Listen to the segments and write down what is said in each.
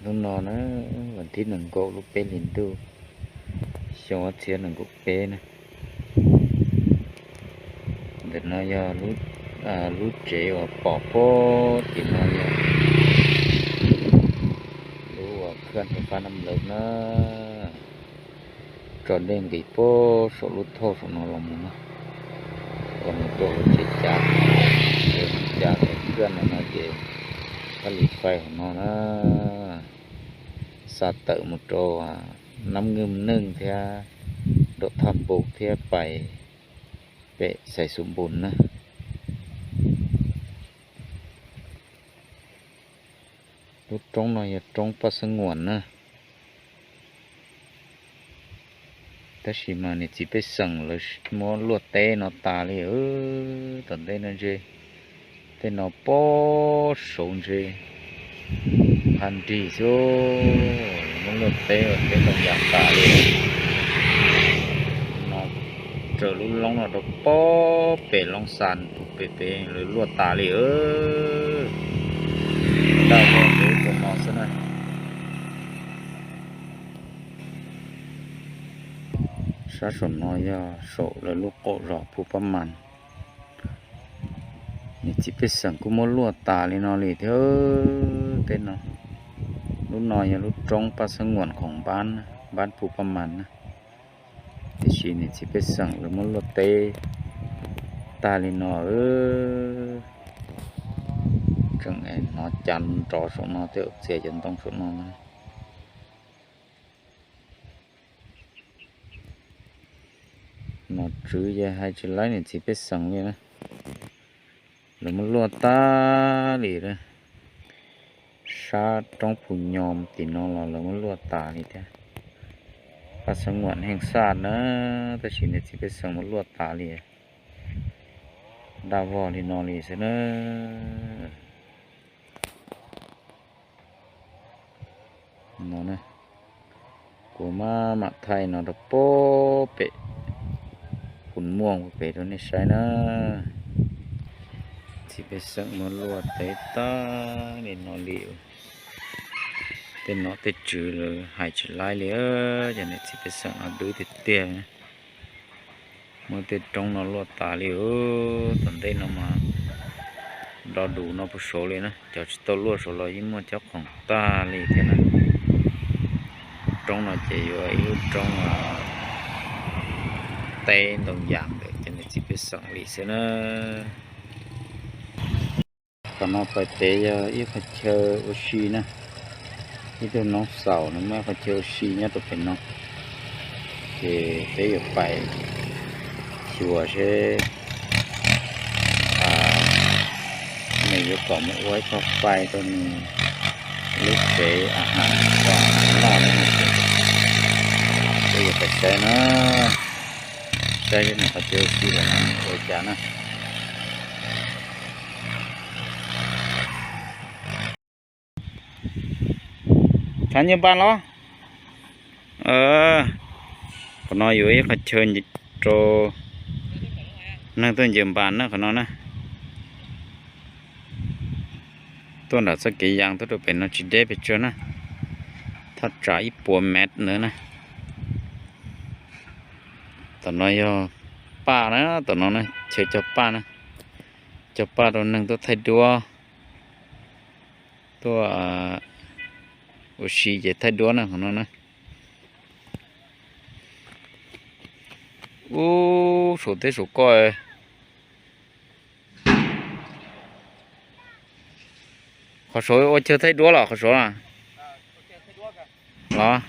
Hnub no na, vas thib nees nkaum lub peb hlis ntuj, xyoo ob txhiab nees nkaum peb na. Ntawm no yog lub tsev uas pom puag tim no yog lub uas khaj rau fab Nam Lawm na. Tso dej nqis puag saum lub thauj saum no los mus na, los mus rau hauv tsev cav, cav khaj no no ces kab lis fais hauv no na. Xa tawm mus rau Nab Nwj Neej thiab rau Thaj Npus thiab pais pem Xais Xus Npus na. Lub roob no yog roob Paj Xeeb Nguam na. Tab sis mas niam txiv pej xeem lawv muab luaj teb no tas li. Tom ntej no ntshe tej no puag saud ntshe phaj nrig xwb, muab luaj teb ua teb ntoo yas tas li. No raws lub loob no rau puag pem Loob Xas pem pem lawv luaj tas li. Daj vog rau no xwb na. Sab saum no yog saum lawv lub qaum zos Phu Paj Mas. Niam txiv pej xeem kuj muab luaj tas li no li thiab tej no. Lub no yog lub roob Paj Xeeb Nguam khoom npab, npab Phu Paj Mas na. Tiam sis niam txiv pej xeem lawv muab luaj teb tag li no. Tseem hnov cas nrov saum no tej, txias cov ntoo saum no na. Nom tswv ces hais tsis laib niam txiv pej xeem li na. Lawv muab luaj tas li. Sab roob Phu Nyo tim no los lawv muab luaj tas li thiab. Paj Xeeb Nguam Heej Xaj na, tab sis niam txiv pej xeem muab luaj tas li. Daj vog li no li xwb na. No, kuv mam mam thaij no rau puag pem Phu Muaj pem rau nej saib na. Txiv pej xeem muab luaj teb tag li no li. Tej nom tej tswv lawv hais tsis laib li, cov niam txiv pej xeem no dwb tiag tiag. Muab tej roob no luaj tas li. Tom ntej no mas do dus no puag saud li na, cov tsis tau luaj saud los yeej muaj cob khoom tag li thiab na. Roob no ces yuav ib lub roob teb ntoo yas ntawm cov niam txiv pej xeem li xwb na. Qhov no pais pem yog ib qhov chaw ua si na, ib tug noob xaus nws muaj ib qhov chaw ua si nyob rau pem no. Ces peb yuav pais xyuas seb nws yuav kom mus ua ib qho fais rau nws lub tsev a has noj no, peb yuav pais saib na, saib seb nws qhov chaw ua si ua cas na. Tshav nyiaj npas los. Qhov no yuav ib qhov chaw rau neeg tuaj ncaws npas na qhov no na. Tuaj nram txoj kev yas tuaj rau pem no tsis deb pes tsawg na, thaj tsam ib puas mev ntawd na. Tom no yog paj na, tom no na chaw cog paj na, cog paj rau neeg tuaj thaij duab, tuaj ua si ces thaij duab na qhov no na. Ub, saum teb saum koj. Qhov saud ua chaw thaij duab los qhov saud los?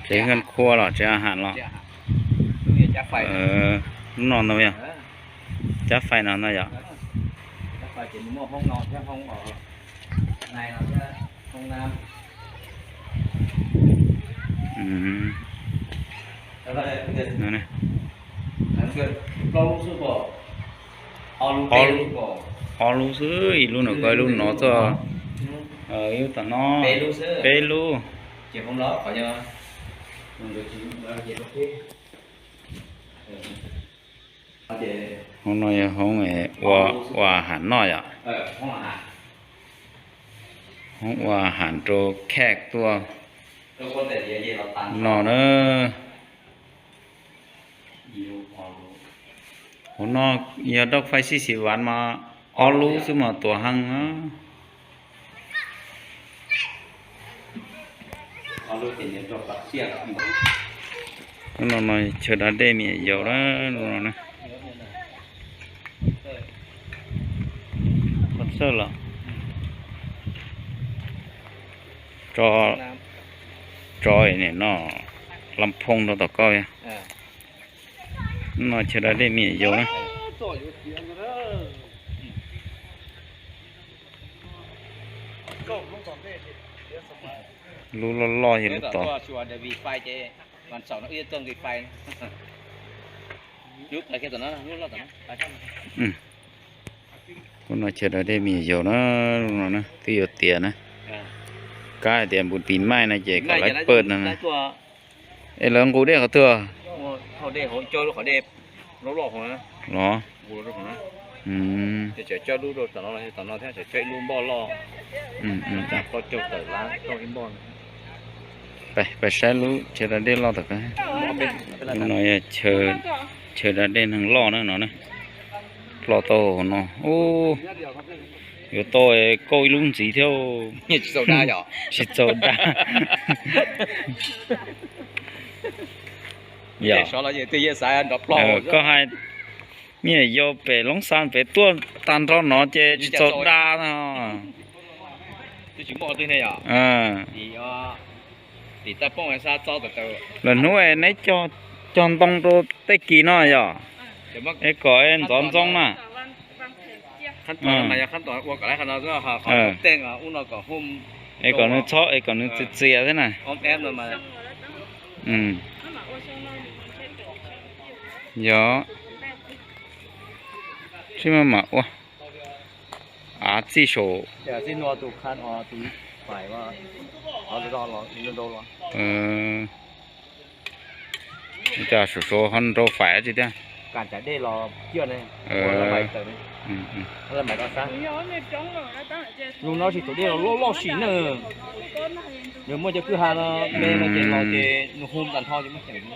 Tsev nkaj khua los tsev a has los? Lub no ntau yog cab fais no ntau yog. Ob lub xwb, ib lub no ko ib lub no txog, ib lub tom no, peb lub. Hoob no yog hoob ua, ua has noj yom. Hoob ua ham rau khej tuaj no na. Hauv no yog doj faib sib xis vav mas ob lub xwb mas tuav heev na. Lub no no chaw da dej me nyuam yaus na, lub no na. Tso, tso no lam phoo rau tom koj. No chaw da dej me nyuam yaus na. Lub loj loj yog lub tod. Lub no chaw da dej me nyuam yaus na, lub no na twb yuav tiav na. Kab hais tias npus pis maij no ces kom lawv pawj no na. Es lawv nqus dej qhov twg? Los. Pais saib lub chaw da dej loj tom qab. Lub no yog chaw da dej neeg loj na no na. Ploj tau hauv no. Yuav tau kauj ib lub ntxiv thiab. Tsis txaus da. Yog koj hais, me nyuam yaus pem Loob Xas pem tuaj tag nrho no ces tsis txaus da no. Lwm hnub neb cog ntoo rau tej kis no yog, es kom ntxov ntxoo na. Es kom nws txhob, es kom nws txias txias thiab na. Yog, tsis maj mam ua. Av txij saum, cas saum saud ho nrau fais dab tsi thiab. Lub no tsis tus dej los loj loj sim na. Nws muaj cov kwj ha no, me no ces los ces nws hu tag nrho ces muab cheem,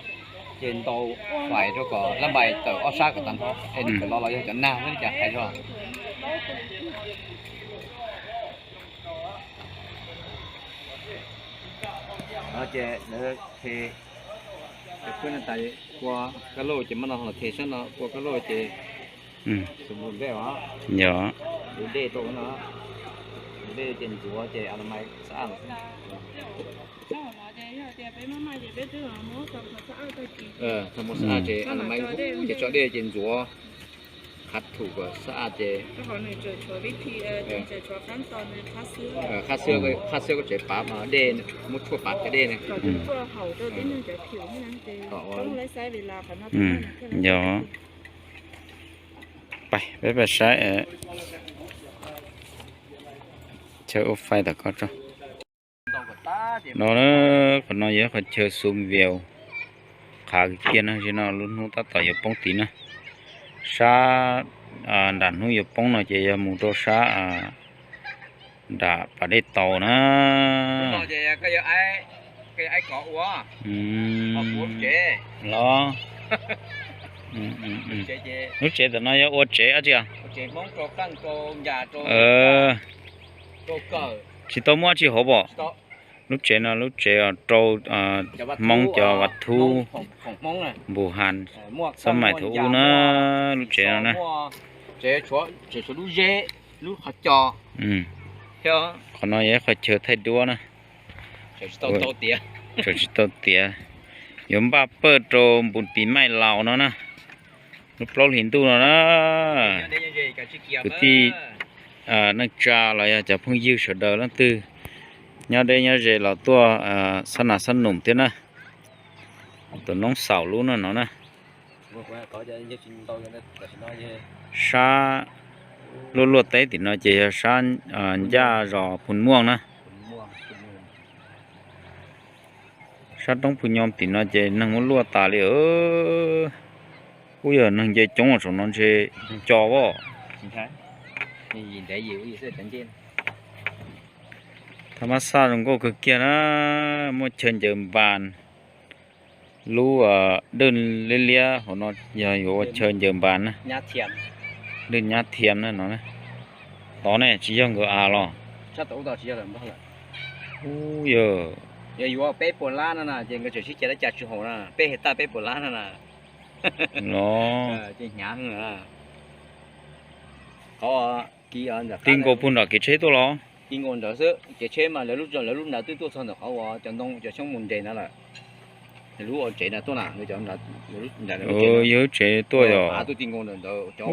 ces ntaus fais rau kom lab npais tawm ob sab kom tag nrho es nws tawm los los yog cov nag xwb cas hais tso. Ces lawv the, cov pwj no tas, kua kab lauj ces muab no los the sab no, kua kab lauj ces, yog, tus dej rau no, tus dej ces ntxuav ces a la mai xab aj. Thaum muaj xab aj ces a la mai ces tso dej ces ntxuav, qhav thum kom xab aj ces qhab xwb, qhab xwb koj tsev pav mas dej, muab tshuaj pav cov dej na. Yog, peb pais saib chaw ua fais tom koj tso. No, qhov no yog qhov chaw xu vias, qhav kiag no, tam sim no lub hnub tab tom yuav poob tid na. Sab nram hnub yuav poob no ces yog mus rau sab nram pas dej tau na. Los, lub tsev tam no yog ua tsev dab tsi? Tsis tau muaj dab tsi hauv pom. Lub tsev no lub tsev rau Hmoob cov vaj thub, npus has, xab maim thaum ub na, lub tsev no na. Qhov no yog ib qhov chaw thaij duab na. Tseem tsis tau tiav, yuav npaj pawj rau npus pis maij laus no na. Lub plaub hlis ntuj no na, kwv tij neej tsa los yog cov phooj ywg sawv daws leej twg nyob deb nyob ze los tuaj xab nas xab num thiab na. Tus noob xaum lub no no na. Sab luaj luaj teb tim no ces yog sab ncaj zos Phu Muaj na. Sab roob Phu Nyo tim no ces neeg muab luaj tas li. Kuj yog neeg nce coob saum no ntshe co as. Ntev yim ub yim xwb cov ncej. Thaj mab xaj zoo nkauj kawg kiag na, muaj chaw ncaws npas. Lub dwj liab liab hauv no yog yuav ua chaw ncaws npas na. Dwj nyab thiam na no. Tod ne tsis yog nkawd av los? Ub yog. Yog yuav peb puas lab no na ces nkawd tseem sib cav dab cas tsis haum na, peb hais tag peb puas lab no na. Los. Ti nkaus puag nram kev tsheb tuaj los? Ti nkaus ntawd xwb, kev tsheb mas lawv lub ntawd twb tuaj txog ntawm qhov uas cov ntoo cov xyoob mus nres na lawm. Lub tsev na tuaj na, yog lub tsev tuaj yog.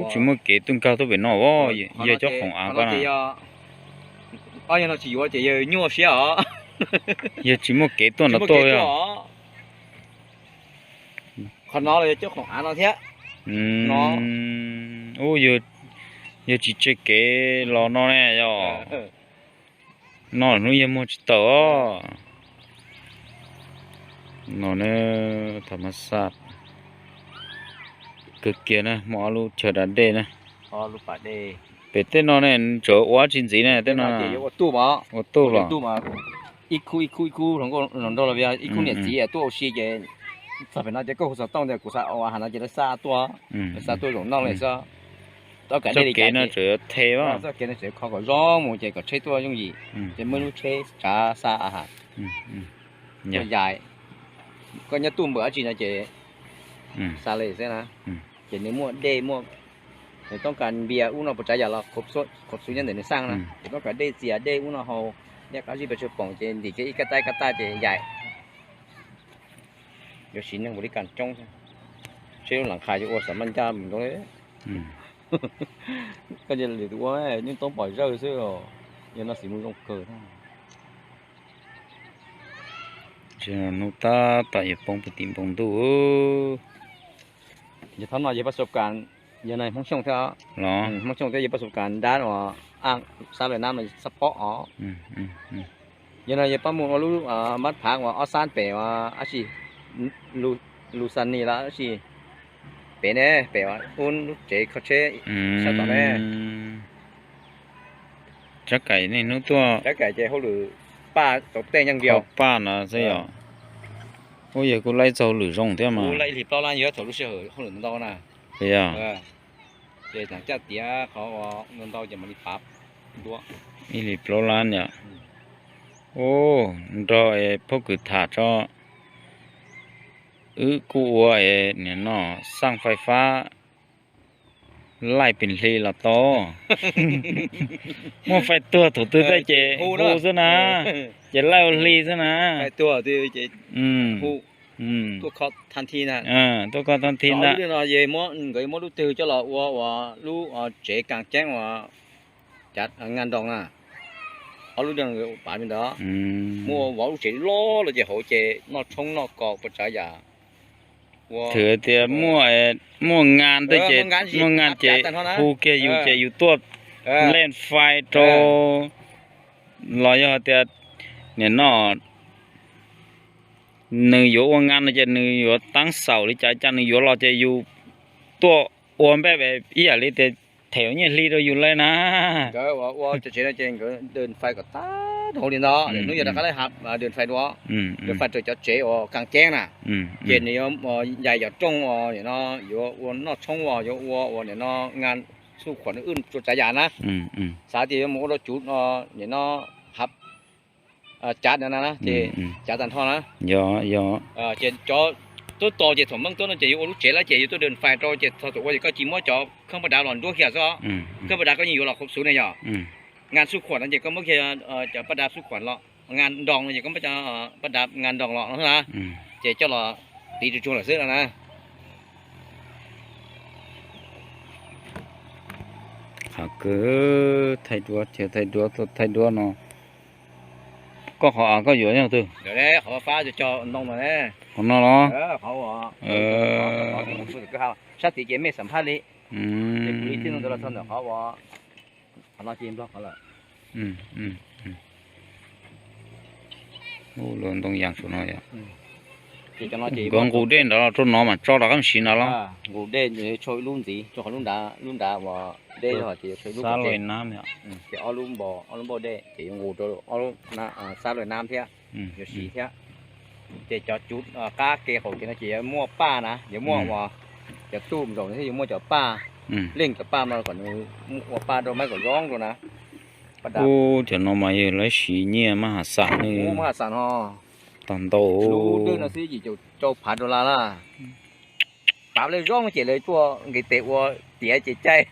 Tsis muaj kev tuaj nkag tuaj pem no os, yog cov khoom av ko na. Yog no tsis yuav ces yog nyuaj siab os. Yog tsis muaj kev tuaj nrad tuaj yog. Qhov no los yog cov khoom av no thiab. Ub, yog tsis tseg kev los no ne yog. No hnub yog muag tsis tawm os. No ne, thaj mab xaj kawg kiag na, muaj ob lub chaw da dej na. Pem tej no ne tseem ua tsis ntxiv ne, tej no ua tuj los. Ib khub ib khub ib khub hluas nkauj hluas nraug los ib khub niam txiv tuaj ua si ces txog pem no ces koj hu xov tooj tias kuv xav ua has no ces lawv xa tuaj, lawv xa tuaj zaum no lawm xwb. Txoj kev no tseem yuav the, txoj kev no tseem kho kom zoo mus ces kom tsheb tuaj yooj yim, ces muaj lub tsheb tsav xa a has. Yais, koj nyob tuaj npawm dab tsi no ces xa li xwb na. Ces nws muaj dej muaj, nws toob kas npias ub no puas tsav yam los khuv xub nyob ntawm nws xaj na, ces toob kas dej txias dej ub no haus, dej qab zib pes tsawg poom ces ntim kiag ib kab tab ib kab tab ces yais. Yuav siv neeg ua li kas coob, seb lub las qha yuav ua xam maj ncaj mus nroo li. Koj cia li tus ua nyuj toob pom zawj xwb, yog no xim mus zoo kawg. Hnub tab tom yuav poob puag tim npoo ntuj. Yog thaum no yog pab sab kas, yog no Hmoob Xyooj thiab, Hmoob Xyooj thiab yog pab sab kas dab uas sab lawm nab no xab phob os. Yog no yog pab mus ua lub mab phav uas ob sab pem uas ab tsi, Lus Xas Nis los ab tsi, pem ne, pem ub lub tsev kho tsheb sab tod ne. Tsab Kaim niaj hnub tuaj. Tsab Kaim ces hauj lwm paj tau tej nyeej npias paj no xwb yom. Ub, yog kuj laib txog hauj lwm zoo thiab mas. Kuj laib ib hlis plaub lab yuav thaum lub sij hawm hauj lwm ntau na. Yog. Ces tseem caj tiav qhov ntau ntau ces mam li pav dua. Ib hlis plaub lab yom. Ub, nrog es phauj Kwm tham tso. Wb kuj ua es nim no xaj fais fab laij pes hli los tau. Muaj fais tuag thaum twg tej ces hu xwb na, ces laij ua hli xwb na. Tuaj kho thaj thi ntag. Nkawd muab lub twg coj los ua ua lub tsev kas ceeb uas cav ngas nroos na. Ob lub dej pav li ntawd, muab ua vov lub tsev loj los ces hauv ces noj tshoob noj kos puas tsav yam. Thwm tias muaj ngas tej ces, muaj ngas ces hu kiag yus ces yus tuaj leej fais rau. Los yog tias nim no nws yuav ua ngas no ces nws yuav taab xaum li cas cas nws yuav los ces yus tuaj ua npaj ib yam li tias them nyiaj hli rau yus lawm na. Nkawd ua cov tsev no ces nkawd dwm fais kom tag nrho li ntawd, hnub yog rov qab lawv hab dwm fais dua, dwm fais rau cov tsev uas kas ceeb na. Ces nws yuav yais yov rooj uas nim no yuav ua noj tshoob uas yuav ua uas nim no ngas xuj khuam wb tsuas tsav yam na. Xav tias yuav mus ua rau cuv nim no hab cav na, ces cav tag nrho na. Ces cov tuab tos ces thaum meej tuab no ces yuav ua lub tsev lawm ces yuav tuaj dwm fais rau ces thaum ua ces koj cia li muab cov kheeb paj dav los nruab kiag xwb. Kheeb paj dav koj yeej yuav los khuv xwb ne yog. Ngas xuj khuam no ces koj muab kiag cov paj dav xuj khuam los, ngas nroos no ces koj muab cov paj dav ngas nroos los no na. Ces coj los tiv tsuag tsuag lawm xwb no na. Qhov kawg thaij duab, thaij duab, thaij duab no. Koj qhov av koj yuav yog twg? Qhov no los? Sab tid ces mej xam phaj li. Ces kuv li tij no ntawd los txog ntawm qhov uas qhov no ces nplog qhov lawm. Ub, luag ntoo yas saum no yom. Nkawd nqus dej ntawd los rau no mas tso rov qab mus siv ntawd los? Nqus dej, tsau ib lub ntxiv, tsau qhov lub nrad, lub nrad uas dej, ces tsau ib lub, ces ob lub npau, ob lub npau dej ces yuav nqus rau ob lub, xab lub nab thiab, yuav siv thiab. Ces cov cuv qab ke qaum kev no ces yuav muaj paj na, yuav muaj uas cov tub nplaum thiab yuav muaj cov paj, leej cov paj no kom nws ua paj rau maib kom zoo rau na. Ub, cov no mas yog lawv siv nyiaj maj has xas ne. Maj has xas no. Tag ntau. Lub dej no xwb yim caum rau phav dollar laj. Pav lawv zoo ces lawv tuaj nqis tes ua tiav ces caij.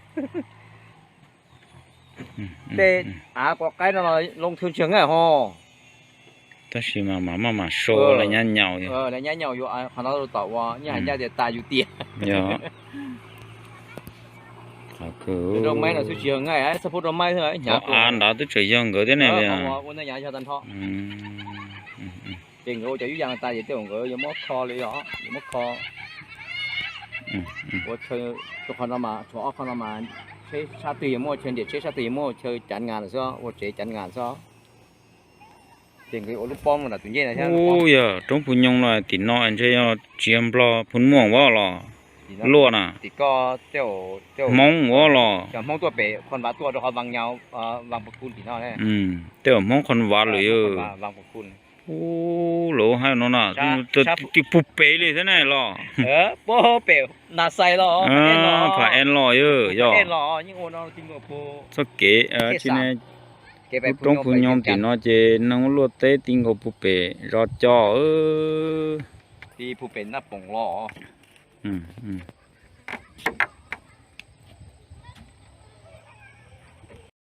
Tej av quav qaib no los loo thwj tsis yog nqaij ho. Tab sis mas mam maj mam sau lawv nyab nyaum, lawv nyab nyaum yuav qhov no rau tom uas nyab hais ncaj tias tas yus tias. Yog. Rau maib no xwb tsis yog nqaij, xab phob rau maib xwb, hnyav av ntawd twb tseem yog nkawd thiab ne. Ua ntej nyav yog tag nrho. Ces nkawd ua cov yub yas tas ces tej zaum nkawd yuav muab kho li os, yuav muab kho. Ua chaw, rau qhov no mas tshuav ob qho no mas tsheb sab twg yuav muaj chaw nrim, tsheb sab twg yuav muaj chaw cav ngas lawm xwb, ua tsev cav ngas xwb. Ces nkawd ua lub pob mus nram tus ncej no thiab. Ub, yog roob Phu Nyoog no tim no ntshe yog tsis yog Nplog, Phu Muaj Voj los luaj na. Hmoob Voj los. Cov Hmoob tuaj pem Khon Vav tuaj rau qhov Vav Nyaus, Vav Phu Khun tim no. Tej zaum Hmoob Khon Vav lawm. Ub, lawv haib no na, twb pug pem li thiab ne los. Pem Nas Xais los, Phav En los yog, yog. Txoj kev tsis ne, lub roob Phu Nyoog tim no ces neeg ua luaj teb ti nkaus pug pem zos cos. Ti pug pem Naj Poom los.